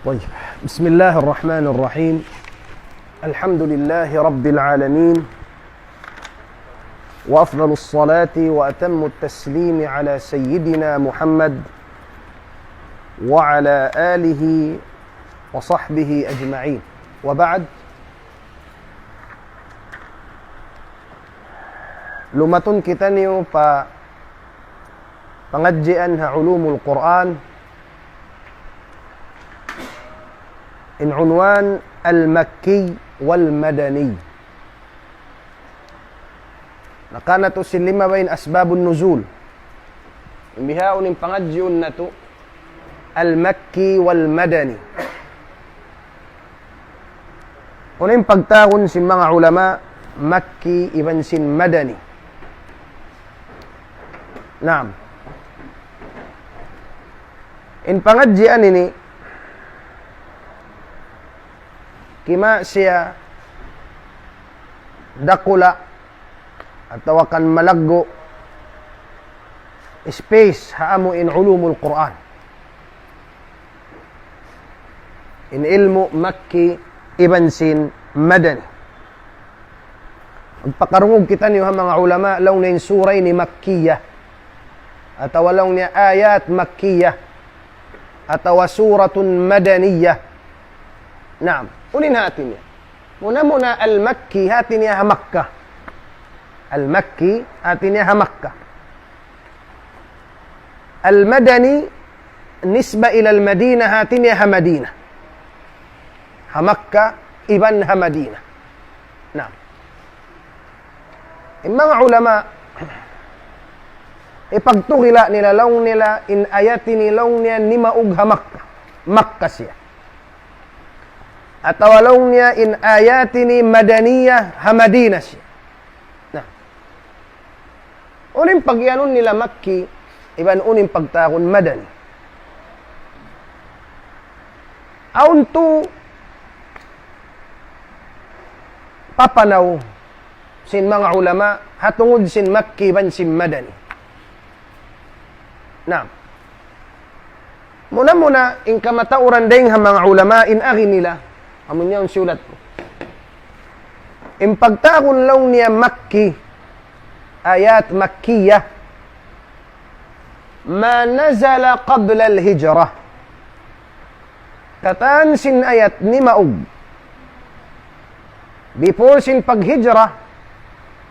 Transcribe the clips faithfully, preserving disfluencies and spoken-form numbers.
طيب. بسم الله الرحمن الرحيم. الحمد لله رب العالمين. وأفضل الصلاة وأتم التسليم على سيدنا محمد وعلى آله وصحبه أجمعين. وبعد. Lumatun kitaniyu pa pangadjian ha Ulumul Qur'an, in unwan al-Makki wal-Madani. Nakana tu sin lima bain asbabun nuzul. Bihaun in pangadjiun natu', al-Makki wal-Madani. Unu in pagtawagun sin manga ulama, Makki iban sin Madani? Naam. In pangadjian ini, kima siya dakula' atawa kan malaggu' space ha amu in Ulumul Qur'an. In ilmu' Makki iban sin Madani. Magpakarungug kitaniyu ha manga ulama, laung niya in sura ini Makkiyah, atawa laung niya ayat Makkiyah, atawa suratun Madaniyah. Naam, unu in hati niya? Muna-muna al-Makki, hati niya ha Makkah. Al-Makki, hati niya ha Makkah. Al-Madani, nisba ila al-Madinah, hati niya ha Madinah. Ha Makkah, iban ha Madinah. Naam. In manga ulama, ipagtukila' nila, laung nila, in ayat ini laung niya nimaug ha Makkah. Makkah siya. Atawa laung niya in ayat ini Madaniyah, ha Madinah siya. Na, unu in pagiyanun nila Makki, iban unu in pagtawagun Madani? Awn tu papanaw sin manga ulama, ha tungud sin Makki iban sin Madani. Na, muna-muna, in kamatauran dayn ha manga ulama, in agi nila, amun yaun siyulat ku. In pagtawagun laung niya Makki, ayat Makkiyah, ma nazala qabla al-hijrah. Katan sin ayat nimaug before sin paghijra,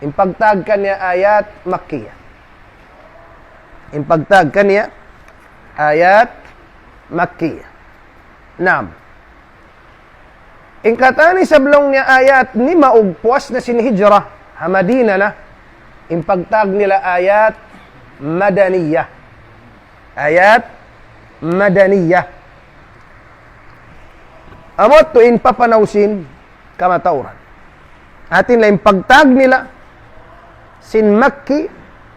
in pagtawag kaniya ayat Makkiyah. In pagtawag kaniya ayat Makkiyah. Naam. In katan isab laung niya ayat nimaug puas na sin hijra, ha Madinah na, in pagtawag nila ayat Madaniyah. Ayat Madaniyah. Amu yadtu in papanaw sin kamatauran. Hati niya in pagtawag nila sin Makki,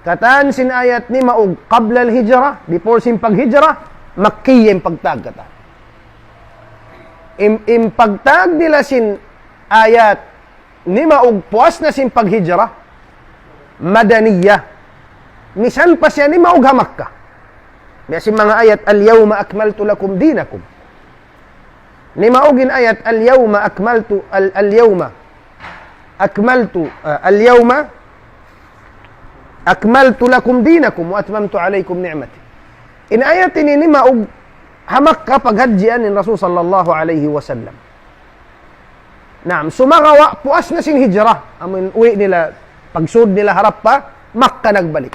katan sin ayat nimaug qabla al-hijra, before sin paghijra, Makkiyah in pagtawag katan. In, in pagtawag nila sin ayat nimaug puas na sin paghijra, Madaniyah. Misan pa siya nimaug ha Makkah. Biya' sin manga ayat, al-yawma akmaltu lakum dinakum. Nimaug in ayat, al-yawma akmaltu, al-, al-yawma akmaltu, ah, al-yawma akmaltu lakum dinakum wa atmamtu alaykum ni'mati. In ayat ini nimaug ha Makkah paghadjian in Rasul sallallahu alayhi wasallam. Naam, sumagawa' puas na sin hijra, amun uwi' nila, pagsud nila harap pa Makkah nagbalik.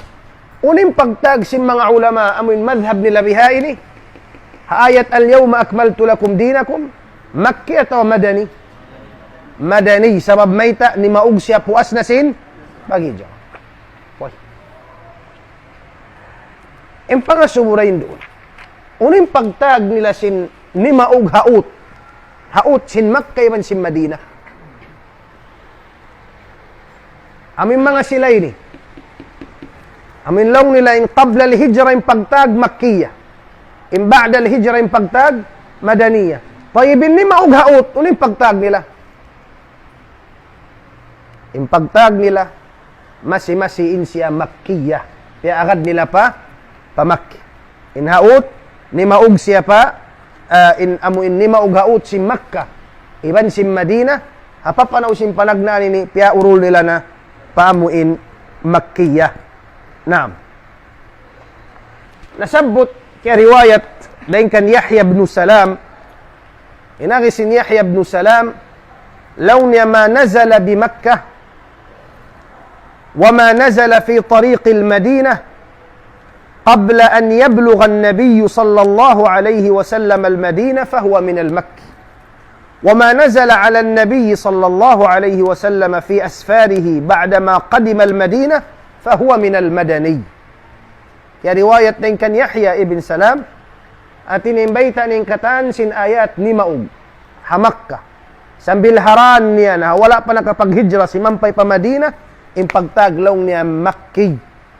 Unu in pagtawag sin manga ulama, amun madhab nila bihaini, ha ayat al-yawma akmaltu lakum dinakum, Makki atawa Madani? Madani, sabab mayta', nimaug siya puas na sin paghijra. Way. In pangasubu dayn duun. Unu in pagtawag nila sin nimaug haut? Haut sin Makkah iban sin Madinah. Amu in manga sila ini. Amu in laung nila in qabla al-hijra in pagtawag Makkiyah. In ba'da al-hijra in pagtawag Madaniyah. Tayyib, in nimaug haut, unu in pagtawag nila? In pagtawag nila, masi-masi in siya Makkiyah. Piyaagad nila pa, pa Makki. In haut, nimaug siya pa, ah, in amu in nimaug ha ut sin Makkah iban sin Madinah, ha papanaw sin panagnaan ini, piyaurul nila na pa amu in Makkiyah. Naam. Nasabbut kiyariwayat dayn kan Yahya ibn Salam, in agi sin Yahya ibn Salam, laung niya, ما نزل بمكة وما نزل في طريق المدينة قبل أن يبلغ النبي صلى الله عليه وسلم المدينة فهو من المكي، وما نزل على النبي صلى الله عليه وسلم في أسفاره بعدما قدم المدينة فهو من المدني. Kiyariwayat dayn kan Yahya ibn Salam, hati niya in bayta' niya in katan sin ayat nimaug ha Makkah, sambil ha dān niya na wala' pa nakapaghijra simampay pa Madinah, in pagtawag laung niya Makki.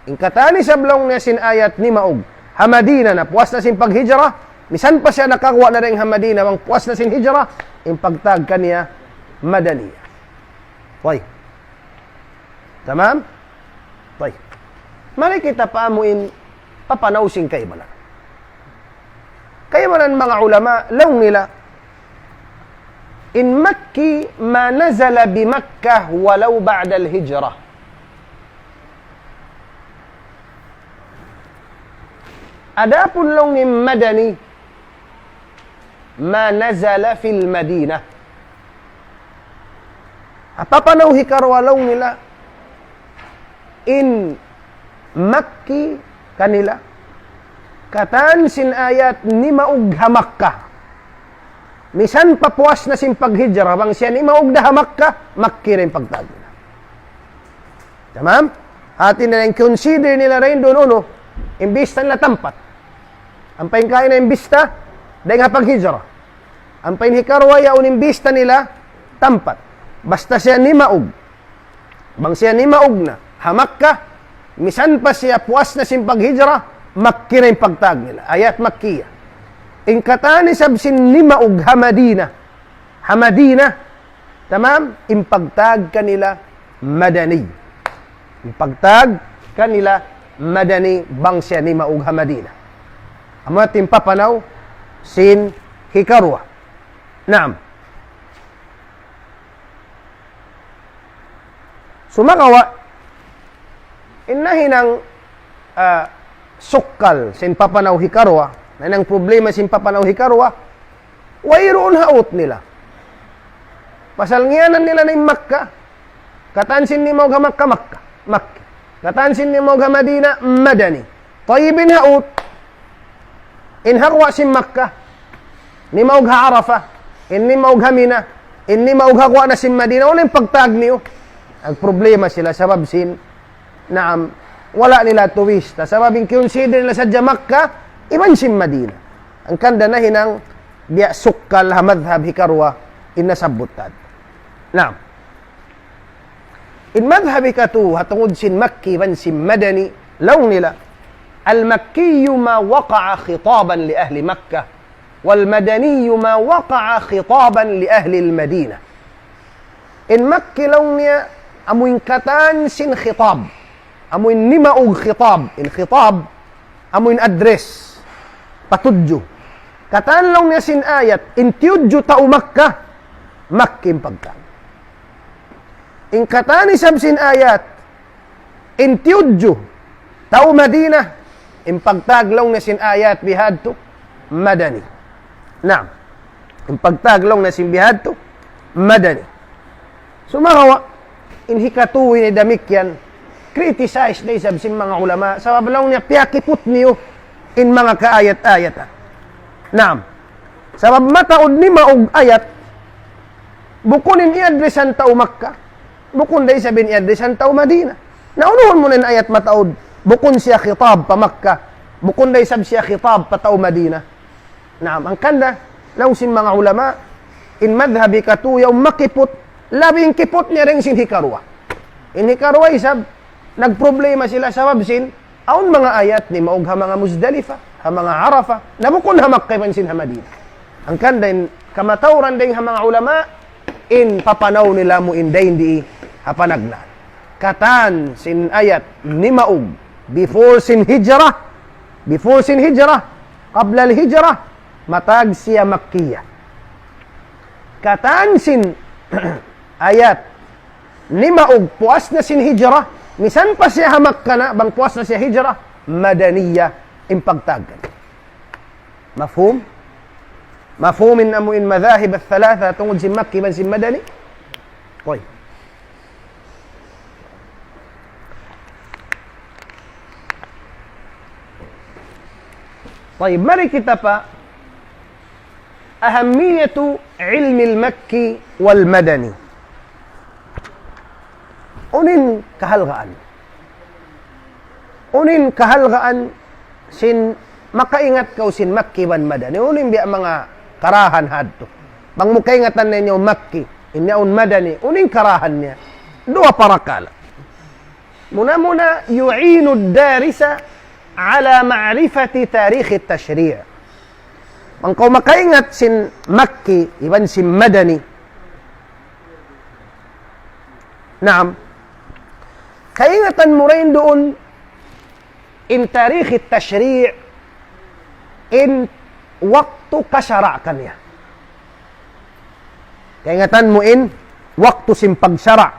In katan isab laung niya sin ayat nimaug ha Madinah na puas na sin paghijra, misan pa siya nakaguwa' na dayn ha Madinah bang puas na sin hijra, in pagtawag kaniya Madaniyah. Way. Tamam? Tayyib. Mari kita pa amu in papanaw sin kaibanan. Kaibanan manga ulama, laung nila, in Makki ما نزل بمكة ولو بعد الهجرة. Adapun laung in Madani, ما نزل في المدينة. Apa panaw hikaruwa laung nila, in Makki kanila, katan sin ayat nimaug ha Makkah. Misan pa puas na sin paghijra, bang siya nimaug da ha Makkah, Makki da in pagtawag nila. Tamam? Hati niya in consider nila dayn duun unu, in bista nila tampat. Ampa in kaina in bista, dayn ha paghijra. Ampa in hikaruwa yaun in bista nila tampat. Basta siya nimaug. Bang siya nimaug na ha Makkah, misan pa siya puas na sin paghijra, Makki na in pagtawag nila. Ayat Makkiyah. In katan isab sin nimaug ha Madinah. Ha Madinah, tamam, in pagtawag kanila Madani. In pagtawag kanila Madani bang siya nimaug ha Madinah. Amu na in papanaw sin hikaruwa. Naam. Sumagawa', in nahinang, ah, sukkal sin papanaw hikaruwa, nahinang problema sin papanaw hikaruwa, wayruun ha ut nila. Pasal ngiyanan nila na in Makkah, katan sin nimaug ha Makkah, Makkah, Makki. Katan sin nimaug ha Madinah, Madani. Tayyib, in ha ut, in ha guwa' sin Makkah, nimaug ha Arafah, in nimaug ha Mina, in nimaug ha guwa' na sin Madinah, unu in pagtawag niyu? Nagproblema sila sabab sin, naam, wala' nila tuwista. Sabab in consider nila sadja Makkah iban sin Madinah. Hangkan da nahinang biya' sukkal ha madhab hikaruwa in nasabbut ta. Naam. In madhab hikatu, ha tungud sin Makki iban sin Madani, laung nila, المكي ما وقع خطابا لأهل مكة، والمدني ما وقع خطابا لأهل المدينة. In Makki laung niya, amu in katan sin khitab. Amu in nimaug khitab. In khitab, amu in address. Patudju. Katan laung niya sin ayat, in tiyudju tau Makkah, Makki in pagka. In katan isab sin ayat, in tiyudju tau Madinah, in pagtawag laung niya sin ayat bihadtu, Madani. Naam. In pagtawag laung niya sin bihadtu, Madani. Sumagawa', in hikatu ini damikkiyan, criticize da isab sin manga ulama, sabab laung niya piyakiput niyu in manga kaayat-ayatan. Naam. Sabab mataud nimaug ayat, bukun in i-addressan tau Makkah, bukun da isab in i-addressan tau Madinah. Na unuhun mu na in ayat mataud, bukun siya khitab pa Makkah, bukun da isab siya khitab pa tau Madinah. Naam, hangkan da, laung sin manga ulama, in madhab hikatu yaun makiput, labi in kiput niya dayn sin hikaruwa. In hikaruwa isab, nagproblema sila sabab sin, awn manga ayat nimaug ha manga Muzdalifa, ha manga Arafa, na bukun ha Makkah iban sin ha Madinah. Hangkan da in kamatauran dayn ha manga ulama, in papanaw nila amu in dayn di ha panagnaan. Katan sin ayat nimaug before sin hijrah, before sin hijrah, قبل الهجرة, Matag siya Makkiyah. Katan sin ayat nimaug puas na sin hijrah, misan pa siya ha Makkah na, bang puas na siya hijrah, Madaniyah in pagtag. Mafhum? Mafhum in amu in madhahib al-thalatha tungud sin Makki iban sin Madani? Koy. Tayyib, mari kita pa أهمية علم المكي والمدني. Unu in kahalgaan? Unu in kahalgaan sin makaingat kaw sin Makki iban Madani? Unu in biya' manga karahan hadtu? Bang mu kaingatan niyu Makki, in yaun Madani, unu in karahan niya? Duwa parakala'. Muna-muna, يعين الدارس على معرفة تاريخ التشريع. Bang kaw makaingat sin Makki, iban sin Madani. Naam. Kaingatan mu dayn duun in tarikh tashri', in waktu kasara' kaniya. Kaingatan mu in waktu sin pagsara'.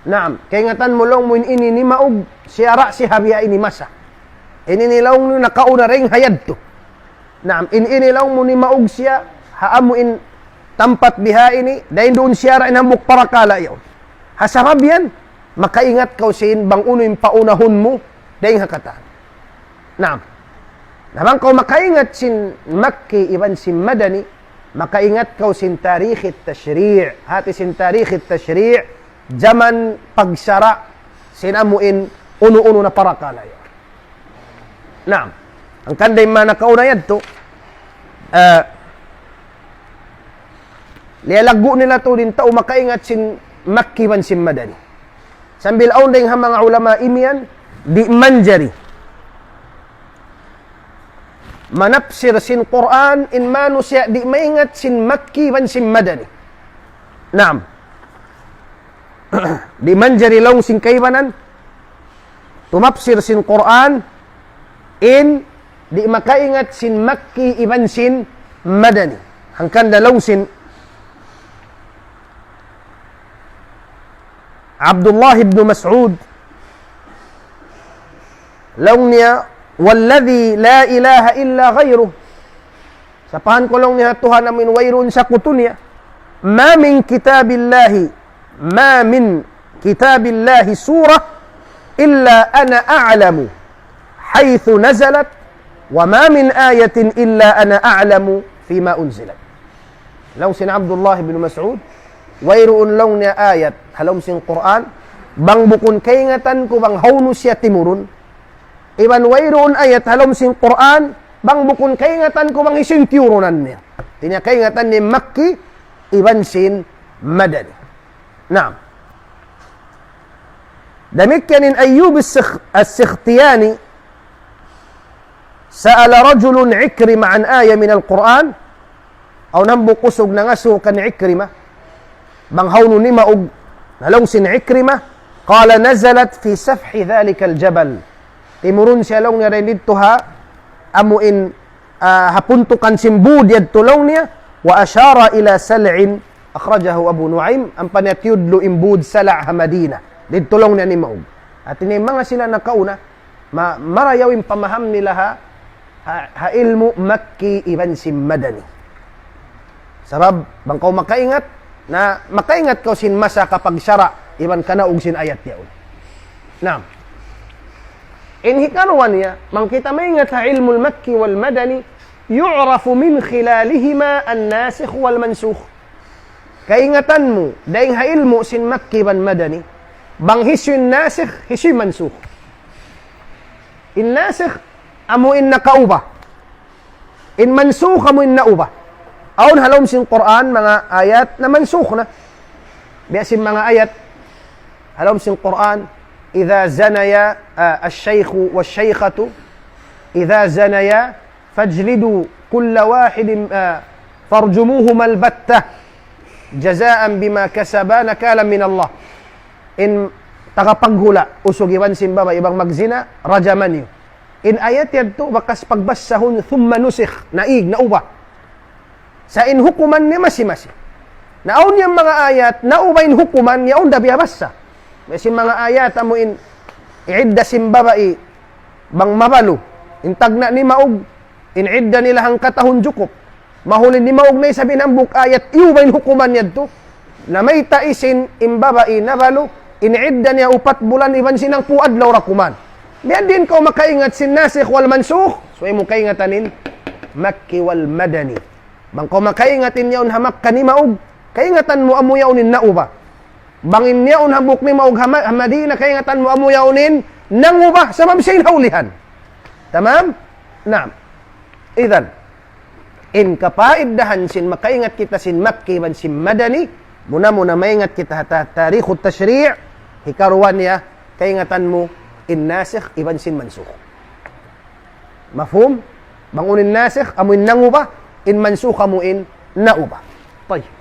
Naam, kaingatan mu laung mu in ini nimaug, siyara' siya ha biha ini masa. Ini in laung mu nakauna dayn ha yadtu. Naam, in ini laung mu nimaug siya, ha amu in tampat biha ini, dayn duun siyara' in hambuuk parakala' yaun. Ha sabab yan, makaingat kaw sin bang unu in paunahun mu, dayn ha katan. Naam. Na bang kaw makaingat sin Makki iban sin Madani, makaingat kaw sin tarikh tashri'. Hati sin tarikh tashri', jaman pagsara' sin amu in unu-unu na parakala' yan. Naam. Hangkan dayn ha nakauna yadtu, ah, liyalaggu' nila tuud in tau makaingat sin Makki iban sin Madani. Sambil awn dayn ha manga ulama imiyan, di' manjari manapsir sin Qur'an in manusiya' di' maingat sin Makki iban sin Madani. Naam. Di' manjari laung sin kaibanan tumapsir sin Qur'an in di' makaingat sin Makki iban sin Madani. Hangkan da laung sin Abdullah ibn Mas'ud, laung niya, والذي لا إله إلا غيره. Sapahan ku laung niya ha Tuhan amu in wayruun sakutu niya. ما من كتاب الله، ما من كتاب الله سورة إلا أنا أعلم حيث نزلت، وما من آية إلا أنا أعلم فيما أنزلت. Laung sin Abdullah ibn Mas'ud, wayruun laung niya ayat ha lawm sin Qur'an, bang bukun kaingatan ku bang hawnu siya timurun, iban wayruun ayat ha lawm sin Qur'an, bang bukun kaingatan ku bang hisiyu in tiyurunan niya. Hati niya kaingatan niya Makki iban sin Madani. Naam. Damikkiyan in Ayyub as-Sikh-, as-Sikhtiyani, سأل رجل عكرمة عن آية من القرآن. Awn hambuuk usug nangasubu kan Ikrima. Bang hawnu nimaug, laung sin Ikrima, قال نزلت في سفح ذلك الجبل. Timurun siya laung niya dayn didtu ha, amu in, ah, ha puntukan sin būd yadtu laung niya, وأشار إلى سلع أخرجه أبو نعيم, ampa niya tiyudlu in būd Sala' ha Madina. Didtu laung niya nimaug. Hati niya manga sila nakauna, ma-, marayaw in pamaham nila ha, ha, ha ilmu' Makki iban sin Madani. Sabab, bang kaw makaingat, na makaingat kaw sin masa kapagsara' iban kanaug sin ayat yaun. Naam. In hikaruwa niya, bang kita maingat ha ilmu' Makki wal Madani, يعرف من خلالهما الناسخ والمنسوخ. Kaingatan mu, dayn ha ilmu' sin Makki iban Madani, bang hisiyu in nasikh, hisiyu in mansukh. In nasikh, amu in nakauba. In mansukh, amu in nauba. Awn ha lawm sin Qur'an, manga ayat na mansukh na. Biya' sin manga ayat ha lawm sin Qur'an, إذا زنيا، ah, الشيخ والشيخة إذا زنيا فاجلدوا كل واحد، ah, فارجموهما البتة جزاء بما كسبا نكالا من الله. In tagapaghula', usug iban sin babai, bang magzina, rajaman niyu. In ayat yadtu bakas pagbasahun, thumma nusikh, naig, naubah. Sa' in hukuman niya masi-masi. Na awn yan manga ayat, naubah in hukuman, yaun da biyabasa. Biya' sin manga ayat, amu in idda sin babai, bang mabalu, in tagna' nimaug, in idda nila hangka tahun jukup. Mahuli nimaug na isab in hambuuk ayat, iyubah in hukuman yadtu. Na mayta' isin in babai nabalu, in idda niya upat bulan iban sin hangpu' adlaw ra kuman. Biya' diin kaw makaingat sin nasikh wal mansukh? Subay mu kaingatan in Makki wal Madani. Bang kaw makaingat in yaun ha Makka nimaug, kaingatan mu amu yaun in naubah. Bang in yaun hambuuk nimaug ha Ma-, ha Madina, kaingatan mu amu yaun in nangubah, sabab siya in ha ulihan. Tamam? Naam. Idhan, in kapaidahan sin makaingat kita sin Makki iban sin Madani, muna-muna maingat kita ha ta-, tarikh tashri', hikaruwa niya, kaingatan mu in nasikh iban sin mansukh. Mafhum? Bang unu in nasikh, amu in nangubah, in mansukh, amu in naubah. Tayyib.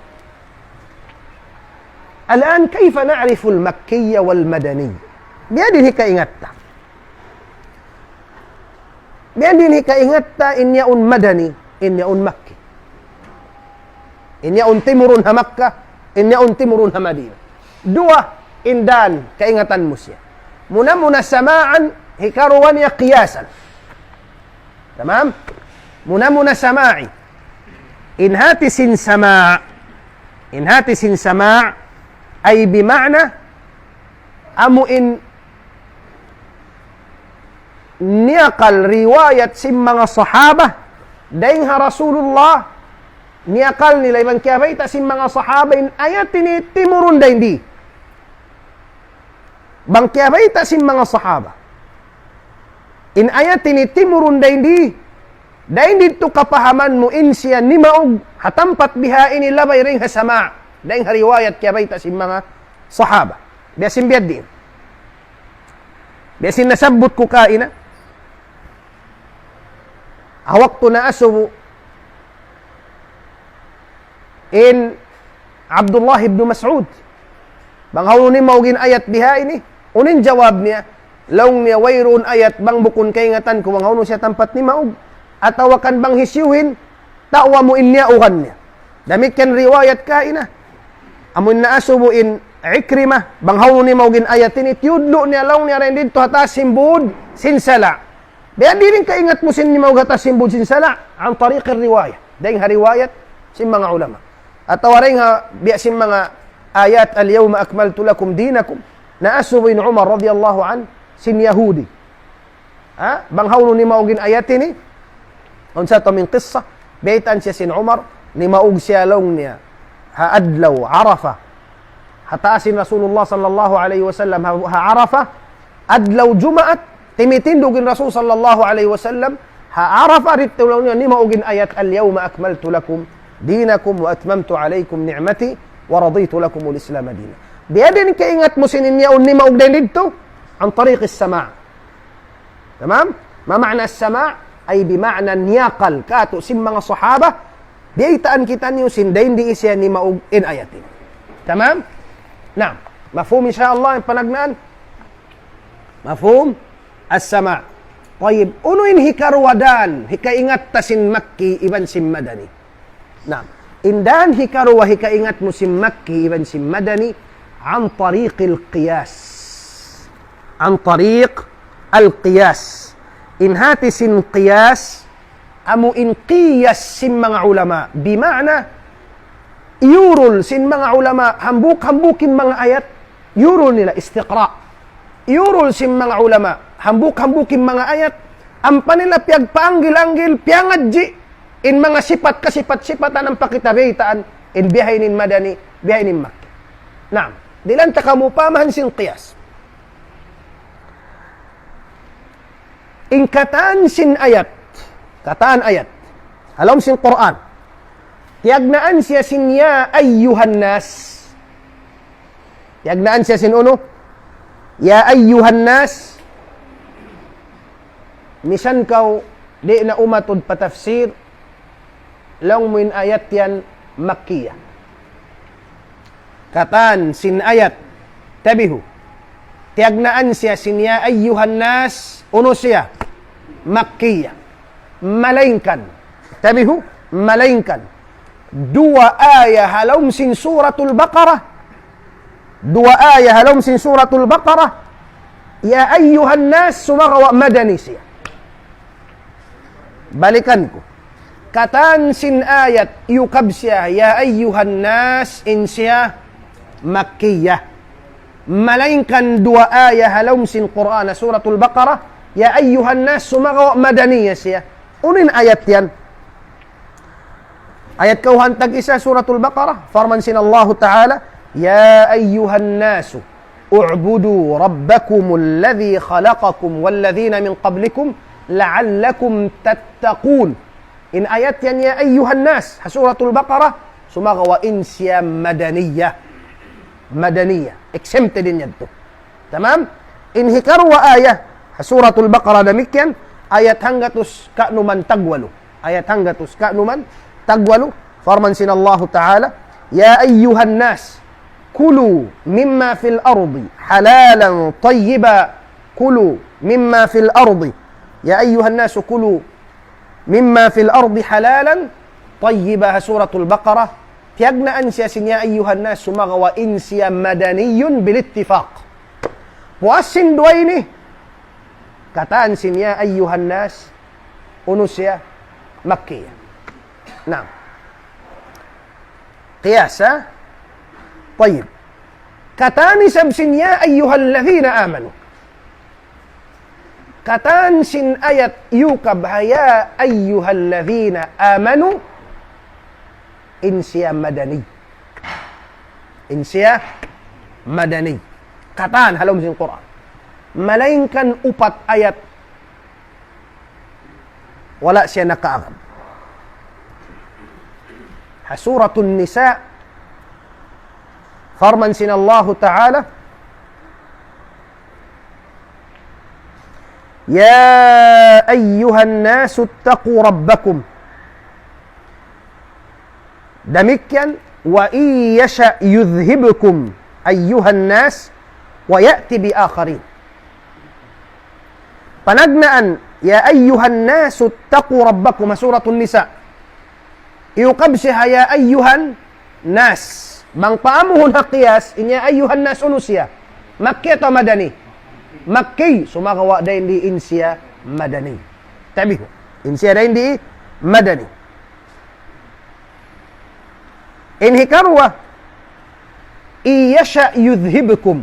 الآن كيف نعرف المكي والمدني؟ Biya' diin hikaingat ta. Biya' diin hikaingat ta in yaun Madani, in yaun Makki. In yaun timurun ha Makka, in yaun timurun ha Madina. Duwa in dan kaingatan mu siya. Muna-muna sama'an, hikaruwa niya qiyasan. Tamam? Muna-muna sama'i. In hati sin sama', in hati sin sama', ay bima'na, amu in niyakal riwayat sin manga sahaba, dayn ha Rasulullah, niyakal nila iban kiyabayta' sin manga sahaba in ayat ini timurun dayn di. Bang kiyabayta' sin manga sahaba in ayat ini timurun dayn di, dayn didtu kapahaman mu in siya nimaug ha tampat biha ini labay dayn ha sama', dayn ha riwayat kiyabayta' sin manga sahaba. Biya' sin biya' diin. Biya' sin nasabbut ku kaina. Ha waktu naasubu in Abdullah ibn Mas'ud. Bang hawnu nimaug in ayat biha ini, unu in jawab niya? Laung niya wayruun ayat bang bukun kaingatan ku bang hawnu siya tampat nimaug. Atawa kan bang hisiyu in, tau amu in niyaugan niya. Damikkiyan riwayat kaina. Amu in naasubu in Ikrimah, bang hawnu nimaug in ayat ini, tiyudlu' niya laung niya dayn didtu ha taas sin būd sin sala'. Biya' diin kaingat mu sin nimaug ha taas sin būd sin sala', عن طريق الرواية. Dayn ha riwayat sin manga ulama. Atawa dayn ha biya' sin manga ayat, اليوم أكملت لكم دينكم. Naasubu in Umar radiyallahu anhu, sin Yahudi. Ha? Bang hawnu nimaug in ayat ini, unsa tuud in qissa, baytaan siya sin Umar, nimaug siya laung niya ha adlaw Arafah. Ha taas sin Rasulullah sallallahu alayhi wasallam ha, ha Arafah, adlaw Jumaat, timitindug in Rasul sallallahu alayhi wasallam ha Arafah, didtu laung niya nimaug in ayat, اليوم أكملت لكم دينكم وأتممت عليكم نعمتي ورضيت لكم الإسلام دينا. Biya' diin kaingat mu sin in yaun nimaug dayn didtu, عن طريق السماع. Tamam? ما معنى السماع؟ أي بمعنى niyakal kātu' sin manga sahaba, biyaytaan kitaniyu sin dayn di siya nimaug in ayat ini. Tamam? Naam. Mafhum, insya Allah, in panagnaan? Mafhum? As-sama'. Tayyib. Unu in hikaruwa dan, hikaingat ta sin Makki iban sin Madani? Naam. In dan hikaruwa hikaingat mu sin Makki iban sin Madani, عن طريق القياس. عن طريق القياس. In hati sin qiyas, amu in qiyas sin manga ulama. Bima'na, iyurul sin manga ulama, hambuuk-hambuuk in manga ayat, iyurul nila istiqra'. Iyurul sin manga ulama, hambuuk-hambuuk in manga ayat, ampa nila piyagpaanggil-anggil, piyangadji', in manga sipat, kasipat-sipatan ampa kita baytaan, in biya' ha ini in Madani, biya' ha ini in Makki. Naam, dihilan ta kamu pamahan sin qiyas. In katan sin ayat, katan ayat, ha lawm sin Qur'an, tiyagnaan siya sin يا أيها الناس. Tiyagnaan siya sin unu? يا أيها الناس. Misan kaw di' na umatud pa tafsir, laung mu in ayat yan Makkiyah. Katan sin ayat, tabihu. Tiyagnaan siya sin يا أيها الناس, unu siya? Makkiyah. Malaingkan. Tabihu, malaingkan. Duwa ayat ha lawm sin Suratul Baqarah. Duwa ayat ha lawm sin Suratul Baqarah. Ya ayyuhan nas, sumagawa' madani siya. Balikan ku. Katan sin ayat yukab siya, ya ayyuhan nas, in siya makkiyah. Malaingkan duwa ayat ha lawm sin Qur'an, Suratul Baqarah, ya ayyuhan nas, sumagawa' madaniyah siya. Unu in ayat yan? Ayat kawhaan tag-isa, Suratul Baqarah, parman sin Allahu Ta'ala, يا أيها الناس اعبدوا ربكم الذي خلقكم والذين من قبلكم لعلكم تتقون. In ayat yan, يا أيها الناس, ha Suratul Baqarah, sumagawa' in siya madaniyah. Madaniyah. Exempted in yadtu. Tamam? In hikaruwa ayat, ha Suratul Baqarah damikkiyan, ayat hanggatus kanuman tagwalu. Ayat hanggatus kanuman tagwalu, parman sin Allahu Ta'ala, يا أيها الناس كلوا مما في الأرض حلالا طيبا، كلوا مما في الأرض، يا أيها الناس كلوا مما في الأرض حلالا طيبا. Ha Suratul Baqarah, tiyagnaan siya sin يا أيها الناس, sumagawa' in siya madaniyun bil ittifaq. Puas sin duwa ini, katan sin يا أيها الناس, unu siya, makkiyah. Naam. Qiyas, ha? Tayyib. Katan isab sin يا أيها الذين آمنوا. Katan sin ayat yukab ha يا أيها الذين آمنوا, in siya madani. In siya madani. Katan ha lawm sin Qur'an. Malaingkan upat ayat, wala' siya nakaagad. Ha Suratun Nisa, parman sin Allahu Ta'ala, يا أيها الناس اتقوا ربكم. Damikkiyan, وإن يشأ يذهبكم أيها الناس ويأت بآخرين. Panagnaan, يا أيها الناس اتقوا ربكم, ha Suratun Nisa. Iyukab siya ha يا أيها الناس. Bang paamuhun ha qiyas, in يا أيها الناس unu siya? Makki atawa madani? Makki, sumagawa' dayn di in siya madani. Tabihu. In siya dayn di madani. In hikaruwa, إن يشأ يذهبكم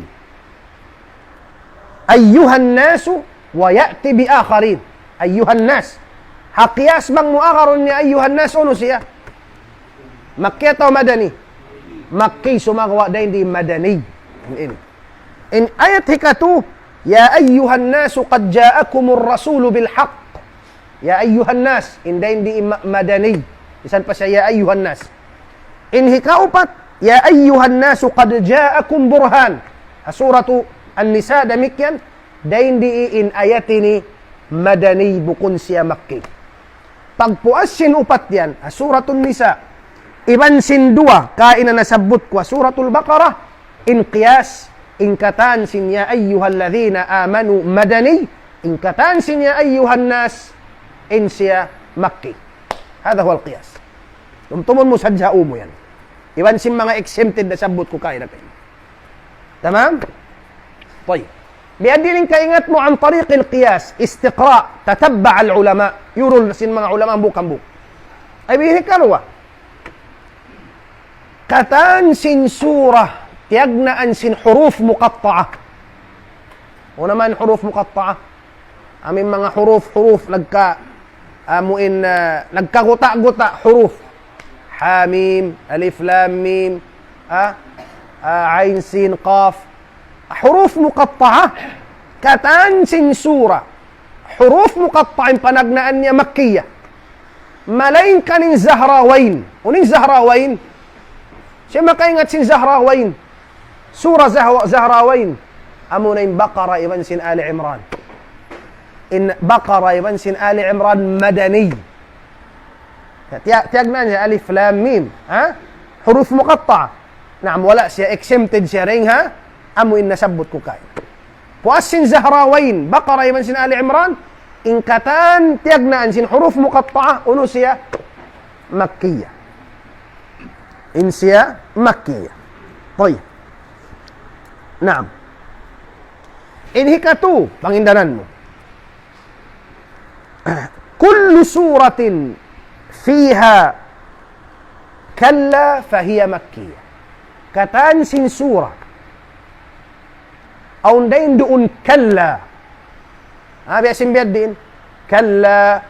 أيها الناس ويأت بآخرين. أيها الناس. Ha qiyas bang mu agarun يا أيها الناس, unu siya? Makki atawa madani? Makki, sumagawa' dayn di madani. In, in ayat hikatu, يا أيها الناس قد جاءكم الرسول بالحق. يا أيها الناس, in dayn di ma-, madani. Misan pa siya يا أيها الناس. In hikaupat, يا أيها الناس قد جاءكم برهان. Ha Suratu An-Nisa damikkiyan, dayn di in ayat ini madani, bukun siya makki. Pagpuas sin upat yan, ha Suratun Nisa, iban sin duwa kaina nasabbut ku ha Suratul Baqarah, in qiyas, in katan sin يا أيها الذين آمنوا madani, in katan sin يا أيها الناس, in siya makki. هذا هو القياس. Tumtumun mu sadja ha ū mu yan. Iban sin manga exempted nasabbut ku kaina kaina. Tamam? Tayyib. Biyadiin in kaingat mu عن طريق القياس, استقراء, تتبع العلماء, yurul sin manga ulama hambuuk-hambuuk. Ay, bihi karuwa. Katan sin surah, tiyagnaan sin huruf muqatta'ah. Unu man huruf muqatta'ah? Amu in manga huruf-huruf nagka-, amu in, ah, nagkaguta'-guta' huruf. Ha, mim, alif, lam, mim, ah, ah, ain, sin, qaf. Huruf muqatta'ah, katan sin surah. Huruf muqatta'ah in panagnaan niya Makkiyah. Malaingkan in Zahrawayn. Unu in Zahrawayn? Siya makaingat sin Zahrawayn. Surah Zahwa-, Zahrawayn. Amuna in Baqarah iban sin Ali Imran. In Baqarah iban sin Ali Imran Madani. Tiya-, tiyagnaan niya alif, lam, mim. Ha? Huruf muqatta'ah. Naam, wala' siya, exempted siya dayn ha amu in nasabbut ku kaina. Puas sin Zahrawayn, Baqarah iban sin Ali Imran, In katan tiyagnaan sin huruf muqatta'a, unu siya? Makkiyah. In siya Makkiyah. Tayyib. Naam. In hikatu, pangindanan mu. كل سورة فيها كلا فهي مكية. Katan sin sura. Awn dayn duun kalla. Ha, biya' sin biya' diin. Kalla,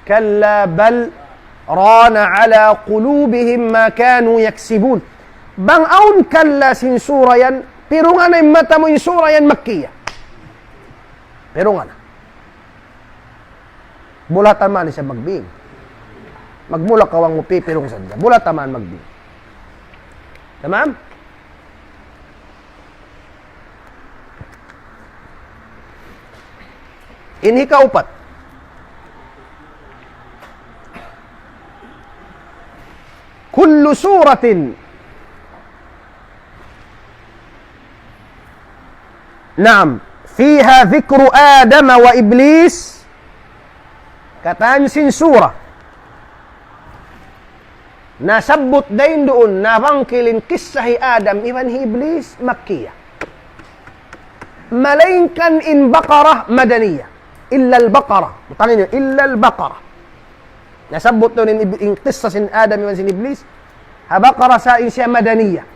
kalla bal rana ala qulubihim ma kanu yaksibun. Bang awn kalla sin sura yan, pirungan na in mata mu in sura yan Makkiyah. Pirungan na. Bulatan man siya magbing. Magmula kaw ang mupipirung sadja. Bulatan man magbing. Tamam? In hikaupat. كل سورة Naam. Fiha dhikru Adama wa Iblis. Katan sin sura. Nasabbut dayn duun, nabangkil in kissa hi Adam iban hi Iblis, Makkiyah. Malaingkan in Baqarah, Madaniyah. Illa al-Baqarah. Butangin niyu, illa al-Baqarah. Nasabbut duun in, ib-, in kissa sin Adam iban sin Iblis. Ha Baqarah sa in siya Madaniyah.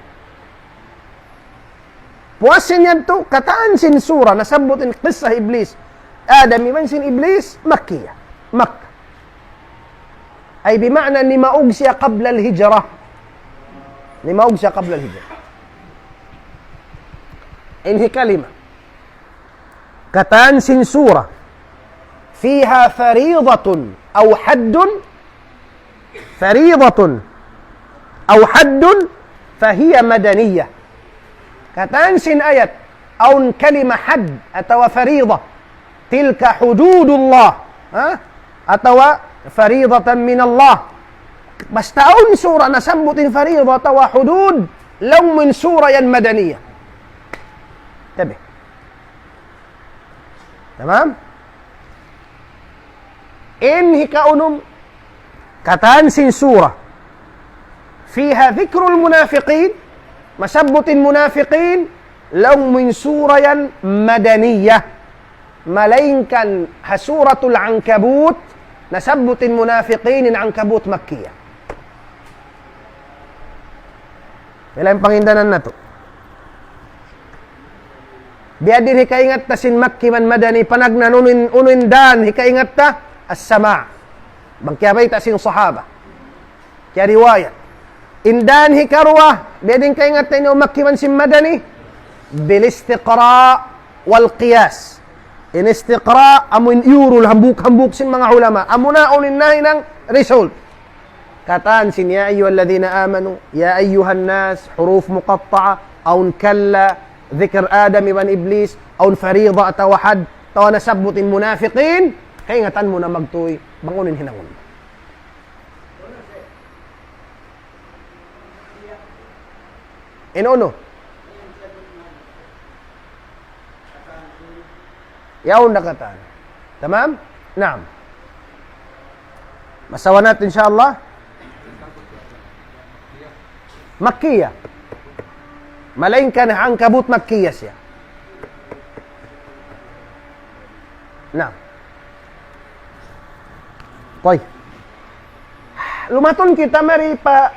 Puas sin yadtu, katan sin sura, nasabbut in kissa Iblis. Adam iban sin Iblis, Makkiyah. Makkah. Ay bima'na nimaug siya qabla al-hijrah. Nimaug siya qabla al-hijrah. In hikalima. Katan sin sura. Fiha faridatun aw haddun. Faridatun aw haddun fahiya madaniyah. Katan sin ayat, awn kalima hadd atawa faridah. Tilka hududullah. Ha? Atawa faridatan minallah. Basta awn sura nasabbut in faridah atawa hudud, laung mu in sura yan madaniyah. Tabi. Tamam? In hikaunum, katan sin sura. Fiha dhikrul munafiqin, masabbut in munafiqin, laung mu in sura yan madaniyah. Malaingkan ha Suratul Ankabut, nasabbut in munafiqin in Ankabut Makkiyah. Pila in pangindanan natu'? Biya' diin hikaingat ta sin Makki iban Madani, panagnaan unu in, unu in dan hikaingat ta? As-sama'. Bang kiyabayta' sin sahaba. Kiyariwayat. In dan hikaruwa, biya' diin kaingat ta in Makki iban sin Madani? Bil istiqra' wal qiyas. In istiqra', amu in iyurul hambuuk-hambuuk sin manga ulama. Amuna unu in nahinang result. Katan sin يا أيها الذين آمنوا, يا أيها الناس, huruf muqatta'a, awn kalla, dhikr Adam iban Iblis, awn faridah atawa hadd, atawa nasabbut in munafiqin, kaingatan mu na magtuy, bang unu in hinangun. In unu? Yaun na katan. Tamam? Naam. Masawa natu', insya Allah. Makkiyah. Malaingkan Ankabut Makkiyah siya. Naam. Tayyib. Lumatun kita mari pa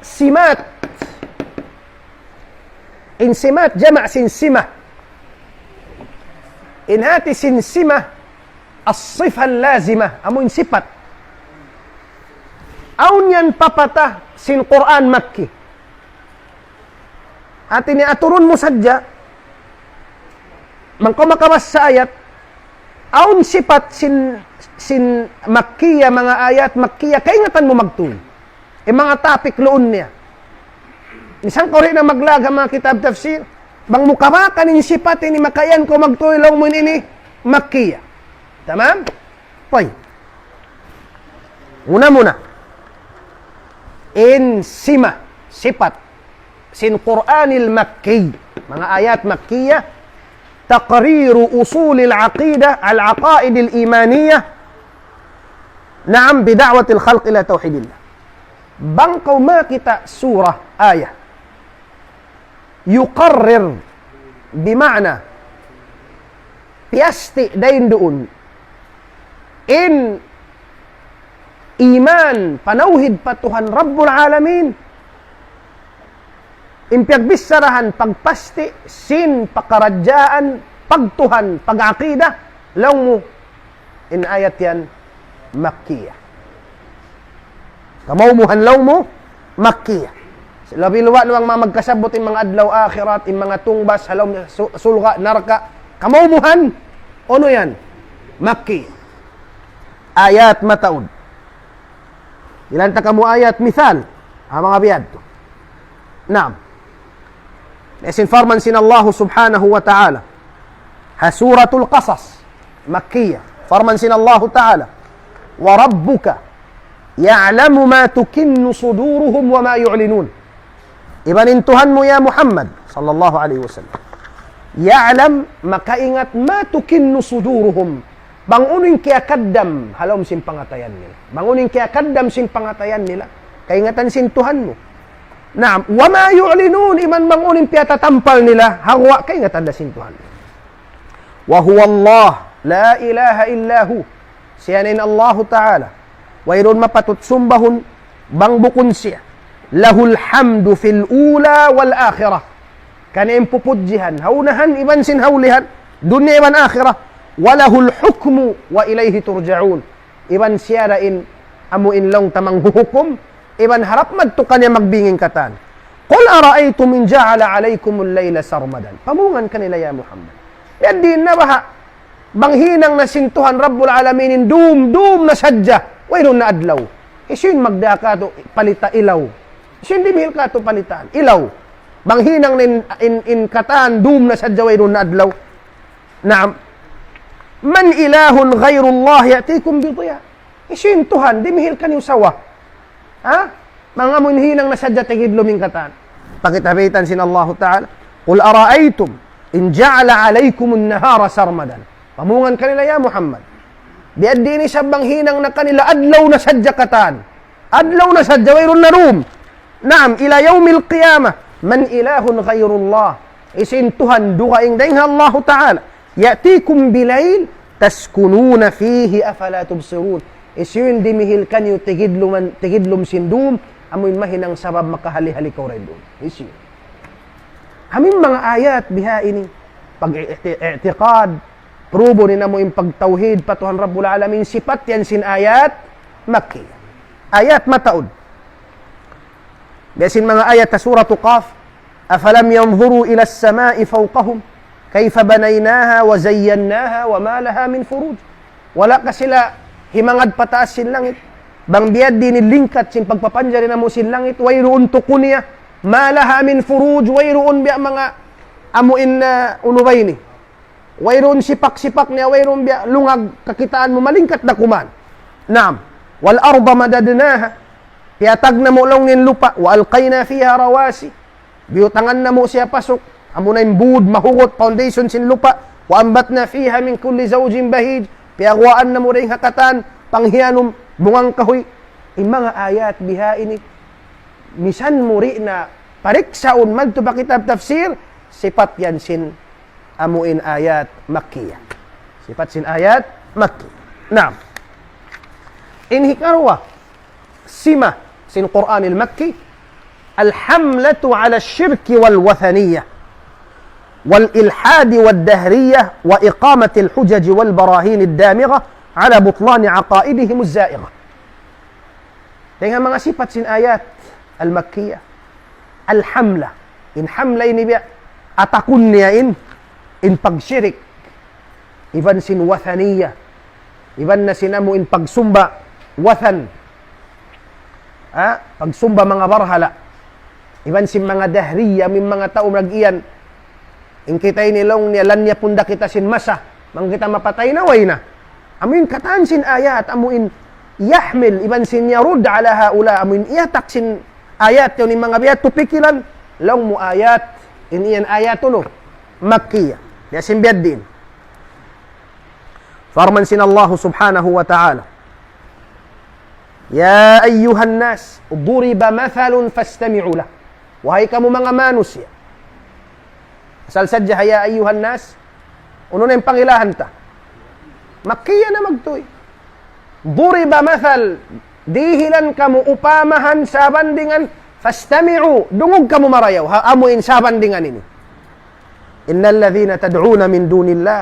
simat. In simat, jama' sin simah. In hati sin simah, as-sifah lazimah, amu in sipat. Awn yan papata sin Qur'an Makki. Hati niya aturun mu sadja, bang kaw makabassa ayat, awn sipat sin, sin Makkiya, manga ayat Makkiya, kaingatan mu magtuy. In manga topic luun niya. Misan kaw di' na maglaag ha manga kitab tafsir, bang mu kabakan in sipat ini, makaiyan kaw magtuy laung mu ini Makkiya. Tamam? Tayyib. Muna-muna. In sima, sipat sin Qur'anil Makki, manga ayat Makkiya, تقرير أصول العقيدة، العقائد الإيمانية، نعم، بدعوة الخلق إلى توحيد الله. Bang kaw makakita' surah, ayat, يقرر بمعنى piyasti' dayn duun in iman, panawhid pa Tuhan Rabbul Alamin, in piyagbicharahan pagpasti' sin pakaradjaan, pagtuhan, pag-aqida, laung mu, in ayat yan, Makkiyah. Kamaumuhan laung mu, Makkiyah. Labi luwa' na bang magkasabbut in manga adlaw akhirat, in manga tungbas, ha lawm su-, sulga', narka'. Kamaumuhan, unu yan? Makkiyah. Ayat mataud. Ilan ta kamu ayat misal? Ha manga biyadtu. Naam. Isin parman sin Allah subhanahu wa ta'ala. Ha Suratul Qasas. Makkiyah. Parman sin Allah ta'ala. وربك يعلم ما تكن صدورهم وما يعلنون. Iban in Tuhan mu ya Muhammad, sallallahu alayhi wasallam. يعلم, makaingat, ما تكن صدورهم. Bang unu in kiyakaddam ha lawm sin pangatayan nila. Bang unu in kiyakaddam sin pangatayan nila. Kaingatan sin Tuhan mu. Naam, وما يعلنون, iban bang unu in piyatatampal nila, ha guwa' kaingatan da sin Tuhan mu. وهو الله لا إله إلا هو. Siya na in Allahu Ta'ala. Wayruun mapatut sumbahun bang bukun siya. له الحمد في الأولى والآخرة. Kaniya in pupudjihan, ha unahan iban sin ha ulihan, dunya iban akhirat. وله الحكم وإليه ترجعون. Iban siya da in amu in laung ta manghuhukum, iban harap madtu kaniya magbing in katan. قل أرأيتم إن جعل عليكم الليل سرمدا. Pamungan kanila ya Muhammad. Yan di' na baha'. Bang hinang na sin Tuhan Rabbul Alamin in dum, dum na sadja, wayruun na adlaw. Hisiyu in magdā kātu' palita ilaw? Hisiyu in dimihil kātu' palitaan? Ilaw. Bang hinang na in, in, in katan dum na sadja, wayruun na adlaw. Naam. من إله غير الله يأتيكم بضياء. Hisiyu in Tuhan, dimihil kaniyu sawa. Ha? Manga amu in hinang na sadja tigidlum in katan. Pagkita' baytaan sin Allahu Ta'ala, قل أرأيتم إن جعل عليكم النهار سرمدا. Pamungan kanila ya Muhammad. Biya' diin isab bang hinang na kanila adlaw na sadja katan. Adlaw na sadja wayruun na dum. Naam, إلى يوم القيامة. من إله غير الله. Hisiyu in Tuhan dugaing dayn ha Allahu Ta'ala. يأتيكم بليل تسكنون فيه أفلا تبصرون. Hisiyu in dimihil kaniyu tigidluman, tigidlum sin dum, amu in mahinang sabab makahali-hali kaw dayn duun. Hisiyu. Amu in manga ayat biha ini, pag-i'ti-, i'tiqad, prubo niya amu in pagtawhid pa Tuhan Rabbul Alamin, sipat yan sin ayat Makki. Ayat mataud. Biya' sin manga ayat ha Suratu Qaf, أفلم ينظروا إلى السماء فوقهم كيف بنيناها وزيناها وما لها من فروج. Wala' ka sila himangad pa taas sin langit. Bang biya' diin in lingkat sin pagpapanjari namu' sin langit, wayruun tuku niya. ما لها من فروج, wayruun biya' manga amu in, uh, unu ba ini. Wayruun sipak-sipak niya, wayruun biya' lungag kakitaan mu, malingkat da kuman. Naam. والأرض مددناها. Piyatag namu' laung niya in lupa'. وألقينا فيها رواسي. Biyutangan namu' siya pasuk. Amuna in būd, mahugut, foundation sin lupa'. وأنبتنا فيها من كل زوج بهيج. Piyaguwaan namu' dayn ha katan panghiyanum, bungang kahuy. In manga ayat biha ini, misan mu di' na pariksaun madtu pa kitab tafsir, sipat yan sin amu in ayat Makkiyah. Sipat sin ayat Makki. Naam. In hikaruwa, sima sin Qur'an al-Makki, الحملة على الشرك والوثنية والإلحاد والدهرية وإقامة الحجج والبراهين الدامغة على بطلان عقائدهم الزائغة. Dayn ha manga sipat sin ayat al-Makkiyah. Al-hamla. In hamla ini biya' atakun niya in, in pagshirik. Iban sin wathaniya. Iban na sin amu in pagsumba wathan. Ha? Pagsumba manga barhala. Iban sin manga dahriya, amu in manga tau mag-iyan. In kita ini laung niya, لن يكن, da kita sin masa. Bang kita mapatay na, way na. Amu in katan sin ayat, amu in يحمل, iban sin يرد على هؤلاء, amu in iyatak sin ayat, yaun in manga biya' tu pikilan, laung mu ayat, in iyan ayat unu, Makkiyah. Biya' sin biya' diin. Parman sin Allah subhanahu wa ta'ala, يا أيها الناس ضرب مثل فاستمعوا له. Wahai kamu manga manusiya'. Asal sadja ha يا أيها الناس, unu na in pangilahan ta? Makkiya na magtuy. ضرب مثل, dihilan kamu upamahan sabandingan, فاستمعوا, dungug kamu marayaw, ha, amu in sabandingan ini. إن الذين تدعون من دون الله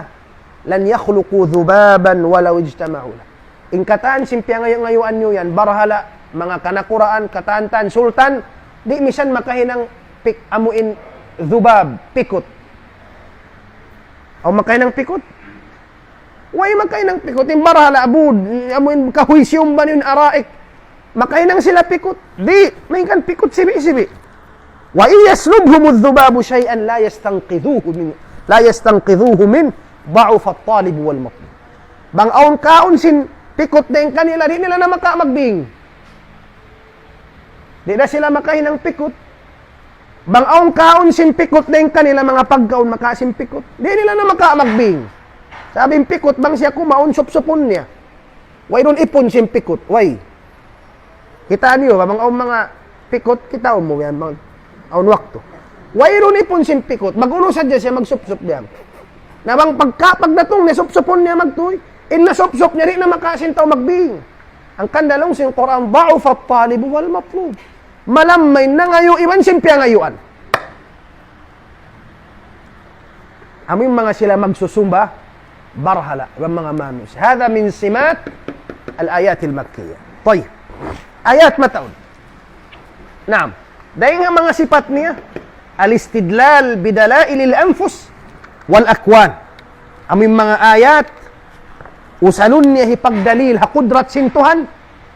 لن يخلقوا ذبابا ولو اجتمعوا له. In katan sin piyangayu'-ngayuan niyu yan, barhala', manga kanakuraan, katan-tan, sultan, di' misan makahinang pik-, amu in dhubab, pikut. Aw makahinang pikut? Way makahinang pikut, in barhala', abu, amu in kahuy siyumban in araik. Makahinang sila pikut? Di', mahinang pikut sibi'-sibi'. وإن يسلبهم الذباب شيئا لا يستنقذوه من، لا يستنقذوه منه ضعف الطالب والمطلوب. Bang awn kaun sin pikut dayn kanila, di' nila na maka magbing. Di' na sila makahinang pikut. Bang awn kaun sin pikut dayn kanila, manga pagkaun maka sin pikut, di' nila na maka magbing. Sabab in pikut, bang siya kumaun, supsupun niya. Wayruun ipun sin pikut, way. Kitaa niyu, bang awn manga pikut, kitaun mu yan, bang awn waktu. Wayruun ipun sin pikut, mag-unu sadja siya, magsupsup diyan. Na bang pagka, pagdatung niya, supsupun niya magtuy, in nasupsup niya, di' na maka sin tau magbing. Hangkan laung sin Qur'an, ضعف الطالب والمطلوب. Malamma in nangayu' iban sin piyangayuan. Amu in manga sila magsusumba barhala', iban manga manusiya'. هذا من سمات الآيات المكية. طيب. Ayat mataud. Naam. Dayn ha manga sipat niya, الاستدلال بدلائل الأنفس والأكوان. Amu in manga ayat, usalun niya hipagdalil ha kudrat sin Tuhan,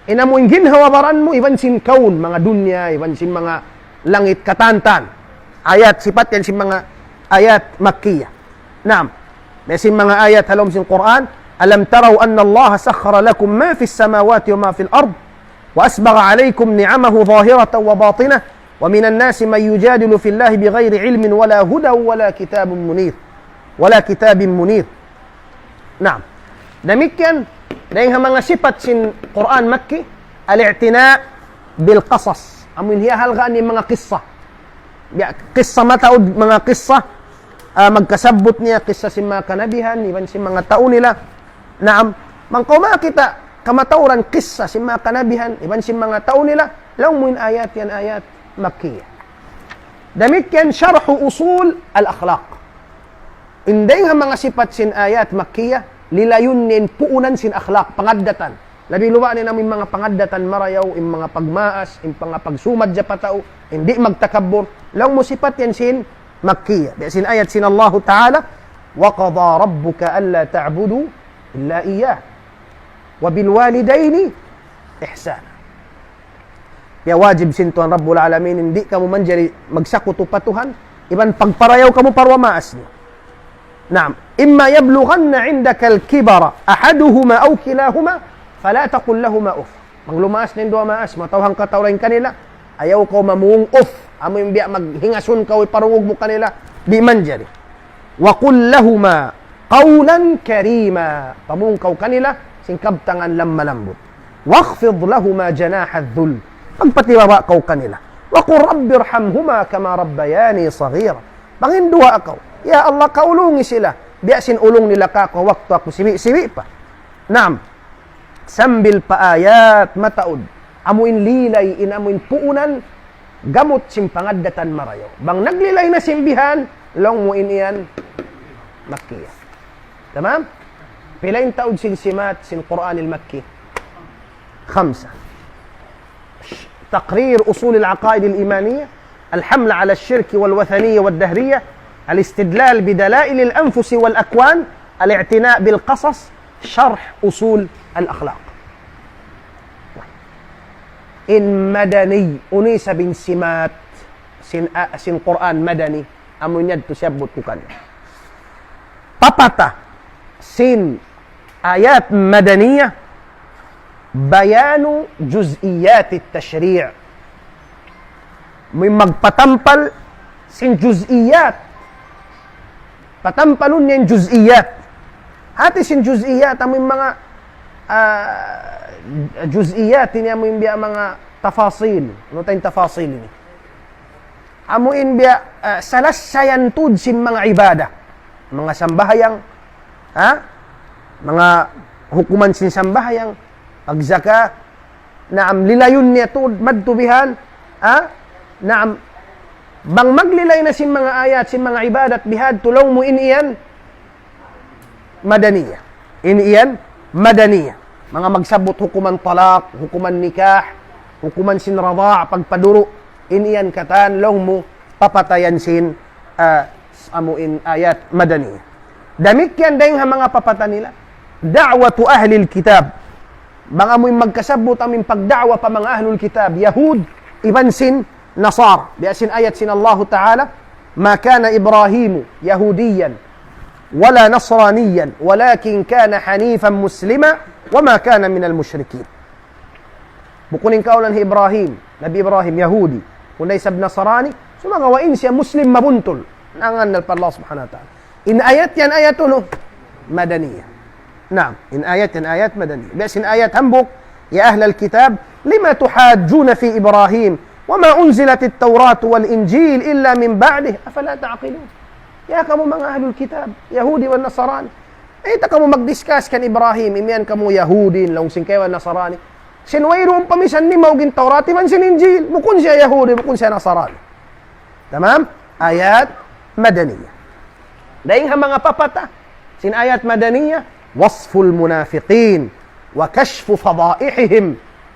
in amu in ginhawa-baran mu, iban sin kaun, manga dunya, iban sin manga langit katan-tan. Ayat, sipat yan sin manga ayat Makkiyah. Naam. Biya' sin manga ayat ha lawm sin Qur'an, ألم تروا أن الله سخر لكم ما في السماوات وما في الأرض وأسبغ عليكم نعمه ظاهرة وباطنة ومن الناس من يجادل في الله بغير علم ولا هدى ولا كتاب منير. ولا كتاب منير. Naam. Damikkiyan, dayn ha manga sipat sin Qur'an Makki, الاعتناء بالقصص. Amu in hiyahalgaan niya manga kissa. Biya' kissa mataud, manga kissa, ah, magkasabbut niya kissa sin manga kanabihan, iban sin manga tau nila. Naam, bang kaw makakita' kamatauran kissa sin manga kanabihan, iban sin manga tau nila, laung mu in ayat yan ayat Makkiyah. Damikkiyan شرح أصول الأخلاق. In dayn ha manga sipat sin ayat Makkiyah, lilayun niya in puunan sin akhlaq, pangaddatan. Labi luba' na in amu in manga pangaddatan marayaw, in manga pagmaas, in manga pagsumadja pa tau, in di' magtakabbur. Laung mu sipat yan sin Makkiyah. Biya' sin ayat sin Allahu Ta'ala, وقضى ربك ألا تعبدوا إلا إياه وبالوالدين إحسانا. Piyawajib sin Tuhan Rabbul Alamin, in di' kamu manjari magsakutu pa Tuhan, iban pagparayaw kamu pa duwa maas niyu. Naam, إما يبلغن عندك الكبر أحدهما أو كلاهما فلا تقل لهما أف. Bang lumaas na in duwa maas mu, atawa hangkatau dayn kanila, ayaw kaw mamung uf, amu in biya' maghingasun kaw, iparungug mu kanila, di' manjari. وقل لهما قولا كريما. Pamung kaw kanila sin kabtangan lamma-lambut. واخفض لهما جناح الذل. Magpatibaba' kaw kanila. وقل رب ارحمهما كما ربياني صغيرا. Panginduwaa kaw, "Ya Allah, kaulungi sila, biya' sin ulung nila kāku' waktu aku sibi'-sibi' pa." Naam. Sambil pa ayat mataud. Amu in lilay, in amu in puunan, gamut sin pangaddatan marayaw. Bang naglilay na sin bihan, laung mu in yan Makkiyah. Tamam? Pila in taud sin simat sin Qur'anil Makki? خمسة. تقرير أصول العقائد الإيمانية، الحملة على الشرك والوثنية والدهرية، الاستدلال بدلائل الأنفس والأكوان، الاعتناء بالقصص، شرح أصول الأخلاق. In Madani, unu isab in simat sin, a-, sin Qur'an Madani, amu in yadtu siyabbut ku kaniyu. Papata sin ayat Madaniyah, بيان جزئيات التشريع. Amu in magpatampal sin juz'iyat. Patampalun niya in juz'iyat. Hati sin juz'iyat, amu in manga, ah, juz'iyat, ini amu in biya' manga tafasil. Unu ta in tafasil ini? Amu in biya', ah, salassayan tuud sin manga ibadah. Manga sambahayang, ha? Manga hukuman sin sambahayang, pagzakat, naam, lilayun niya tuud madtu bihan, ha? Naam, bang maglilay na sin manga ayat, sin manga ibadat bihadtu, laung mu in yan, madaniya. In yan, madaniya. Manga magsabbut hukuman talak, hukuman nikah, hukuman sin rada', pagpaduru', in yan katan, laung mu, papatayan sin, ah, amu in ayat madaniya. Damikkiyan dayng ha manga papata nila. Da'watu ahlil kitab. Bang amu in magkasabbut amu in pagda'wa pa manga ahlul kitab, Yahud, iban sin Nasara. Biya' sin ayat sin Allahu Ta'ala, ما كان إبراهيم يهوديا ولا نصرانيا ولكن كان حنيفا مسلما وما كان من المشركين. Bukun in kaulan hi Ibrahim, Nabi Ibrahim, Yahudi, kundi isab Nasrani, sumagawa' in siya Muslim mabuntul. Nangannal pa Allah Subhanahu wa Ta'ala. In ayat yan ayat unu, madaniya. Naam, in ayat yan ayat madaniya. Biya' sin ayat hambuuk, يا أهل الكتاب لم تحاجون في إبراهيم وما أنزلت التوراة والإنجيل إلا من بعده أفلا تعقلون. Ya kamu manga ahlul kitab, Yahudi wa Nasrani. Ay, ta kamu magdiscuss kan Ibrahim, imiyan kamu Yahudi, laung sin kaibanan Nasrani. Sin wayruun pa misan nimaug in Tawrat, iban sin Injil. Bukun siya Yahudi, bukun siya Nasrani. Tamam? Ayat madaniya. Dayng ha manga papata, sin ayat madaniya, وصف المنافقين وكشف فضائحهم.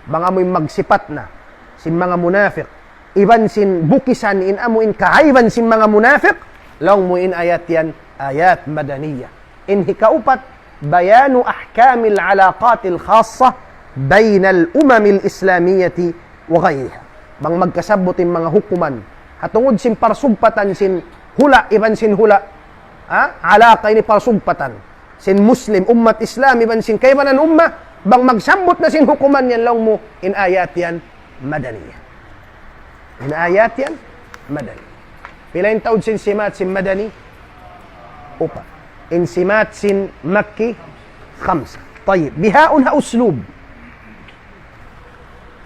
Bang amu in magsipat na, sin manga munafiq, iban sin bukisan in amu in kaaiban sin manga munafiq, laung mu in ayat yan, ayat madaniya. In hikaupat, بيان أحكام العلاقات الخاصة بين الأمم الإسلامية وغيرها. Bang magkasabbut in manga hukuman, ha tungud sin parsugpatan sin hula' iban sin hula', ha? Alaka ini parsugpatan sin Muslim, ummat Islam, iban sin kaibanan umma, bang magsabbut na sin hukuman yan laung mu, in ayat yan, madaniya. In ayat yan, madani. Pila in taud sin simat sin madani? Upat. In simat sin Makki, khamsa. Tayyib. Bihaun ha uslub.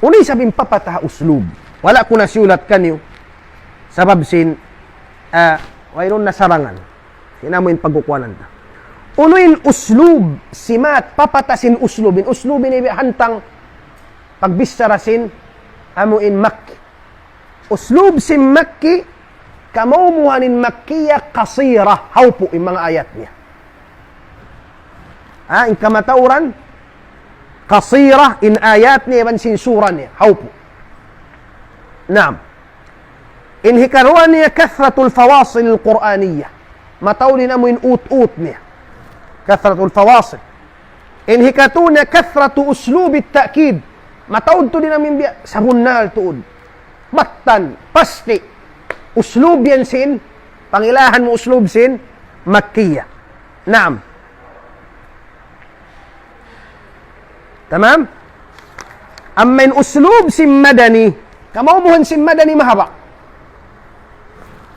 Unu isab in papata ha uslub? Wala' ku na siyulat kaniyu. Sabab sin, ah, wayruun na sarangan. Sin amu in pagkukuanan ta. Unu in uslub, simat, papata sin uslub. In uslub ini hantang pagbichara sin amu in Makki. Uslub sin Makki, kamaumuhan in Makkiya qasira, hawpu in manga ayat niya. Ha, in kamatauran, qasira in ayat niya, iban sin sura niya, hawpu. Naam. In hikaruwa niya كثرة الفواصل القرآنية. Mataud in amu in ut-ut niya. كثرة الفواصل. In hikatu niya كثرة أسلوب التأكيد. Mataud tuud in amu in biya' sabunnal tuud. Mattan, pasti. Uslub yan sin, pangilahan mu uslub sin, Makkiya. Naam. Tamam? Amma in uslub sin Madani, kamaumuhan sin Madani mahaba'.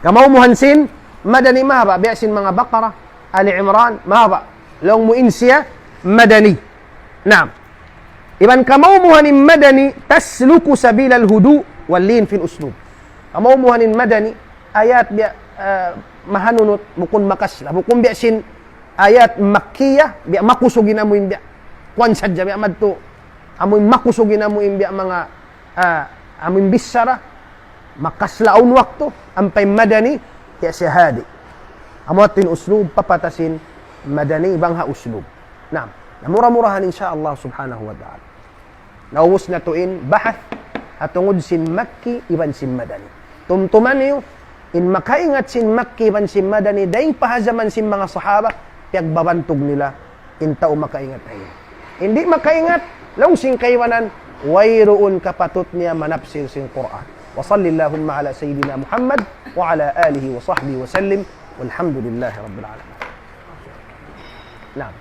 Kamaumuhan sin Madani mahaba'. Biya' sin manga Baqarah, Ali Imran, mahaba'. Laung mu in siya Madani. Naam. Iban kamaumuhan in Madani, تسلك سبيل الهدوء واللين في الأسلوب. Kamaumuhan in Madani, ayat biya', eh, mahanunut, bukun makasla. Bukun biya' sin ayat Makkiya, biya' makusug in amu in biya'. Kuwan sadja biya' madtu. Amu in makusug in amu in biya' manga, ah, amu in bichara, makasla awn waktu, ampa in Madani, biya' siya hadi'. Amu yadtu in uslub, papata sin Madani, bang ha uslub. Naam. Na mura-murahan, insya Allah subhanahu wa ta'ala. Naubus natu' in bahath ha tungud sin Makki iban sin Madani. Tumtuma niyu, in makaingat sin Makki iban sin Madani, dayn pa ha jaman sin manga sahaba, piyagbabantug nila in tau makaingat ini. In di' makaingat, laung sin kaibanan, wayruun kapatut niya manapsir sin Qur'an. وصل اللهم على سيدنا محمد وعلى آله وصحبه وسلم والحمد لله رب العالمين. Naam.